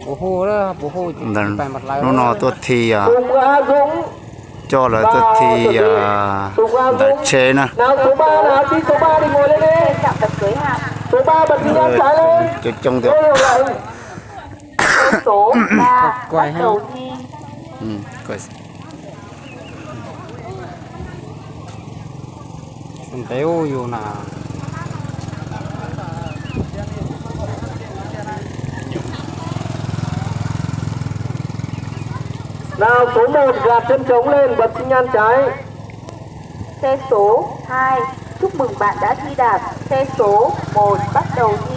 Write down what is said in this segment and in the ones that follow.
Ntawm hnub no tuaj thi, coj lawv tuaj thi ntawm tsheb na. Coob coob tiag. Ntev yus na. Nào, số một gạt chân trống lên, bật xi nhan trái. Xe số hai, chúc mừng bạn đã thi đạt. Xe số một, bắt đầu thi.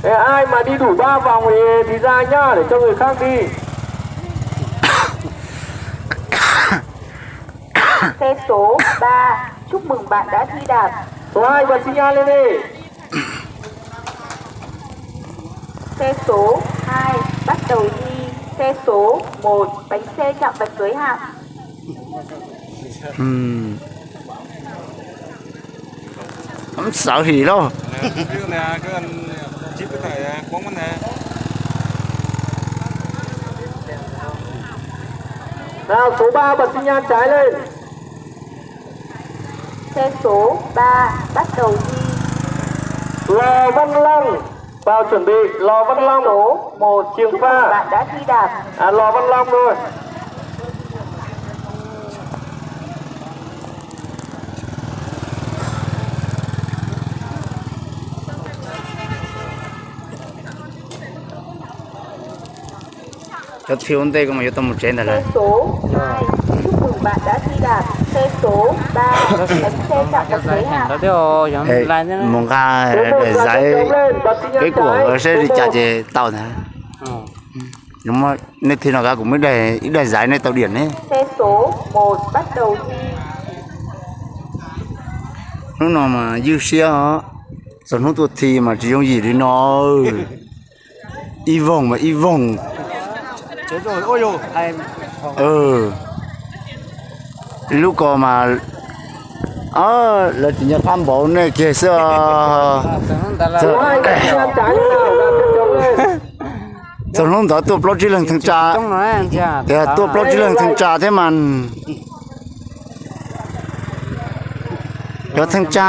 Ê, ai mà đi đủ ba vòng thì, thì ra nhá, để cho người khác đi. Xe số ba, chúc mừng bạn đã thi đạt. Số hai bật xi nhan lên đi. Xe số hai, bắt đầu thi. Xe số một, bánh xe chạm vạch giới hạn. Ntxawv him lauj. Nào, số ba bật xi nhan trái lên. Xe số ba, bắt đầu thi. Lò Văn Long, vào chuẩn bị. Lò Văn Long. Số một, chúc mừng bạn đã thi đạt. À, Lò Văn Long rồi. Cov thib ua ntej koj mas yuav tau mus tsev ntag lawm. Mus nqa daim zaiv, kev kuam saib li cas ces tau ntag. Nej thib no kav kuv muab ib daim zaiv nej tau diam ne. Hnub no mas ywj siab os, txog hnub tuaj thi mas tsis yooj yim li no. Ib voog mas ib voog. Lub ko mas lawv tsis nco qab npaum nej kiag xwb. Txog hnub ntawd tuaj plaub tsib leeg theej tsa, tias tuaj plaub tsib leeg theej tsa thiab mas. Cov theej tsa.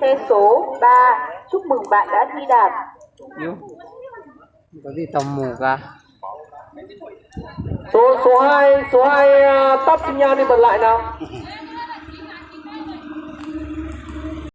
Xe số ba, chúc mừng bạn đã thi đạt. Số, số hai, số hai, à, tắt xi nhan đi bật lại nào.